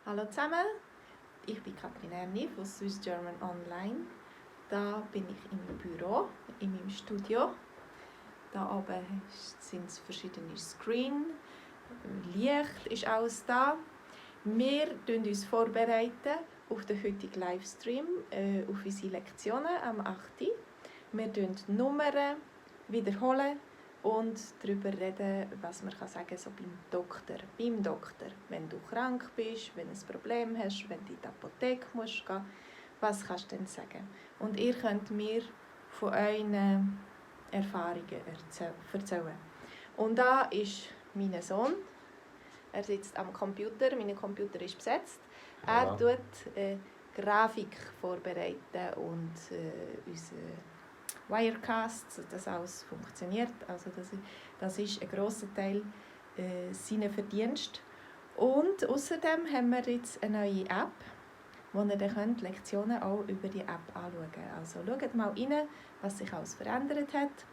Hallo zusammen, ich bin Katrin Erni von Swiss German Online. Da bin ich im Büro, in meinem Studio. Da oben sind verschiedene Screens, Licht ist alles da. Wir vorbereiten uns auf den heutigen Livestream, auf unsere Lektionen am 8. Wir wiederholen die Nummern und darüber reden, was man sagen kann, so beim Doktor. Wenn du krank bist, wenn du ein Problem hast, wenn du in die Apotheke musst gehen, was kannst du denn sagen? Und ihr könnt mir von euren Erfahrungen erzählen. Und da ist mein Sohn. Er sitzt am Computer, mein Computer ist besetzt. Er tut Grafik vorbereiten und unsere Wirecast, dass alles funktioniert. Also das ist ein grosser Teil seiner Verdienst. Und außerdem haben wir jetzt eine neue App, wo ihr dann die Lektionen auch über die App anschauen könnt. Also schaut mal rein, was sich alles verändert hat.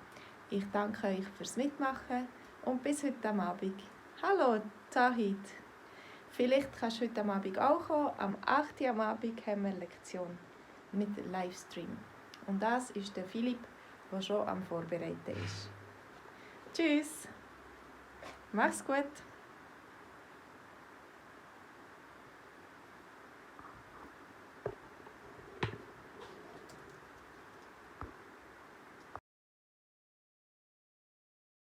Ich danke euch fürs Mitmachen und bis heute Abend. Hallo Zahid! Vielleicht kannst du heute Abend auch kommen. Am 8. Uhr am Abend haben wir eine Lektion mit Livestream. Und das ist der Philipp, der schon am Vorbereiten ist. Tschüss! Mach's gut!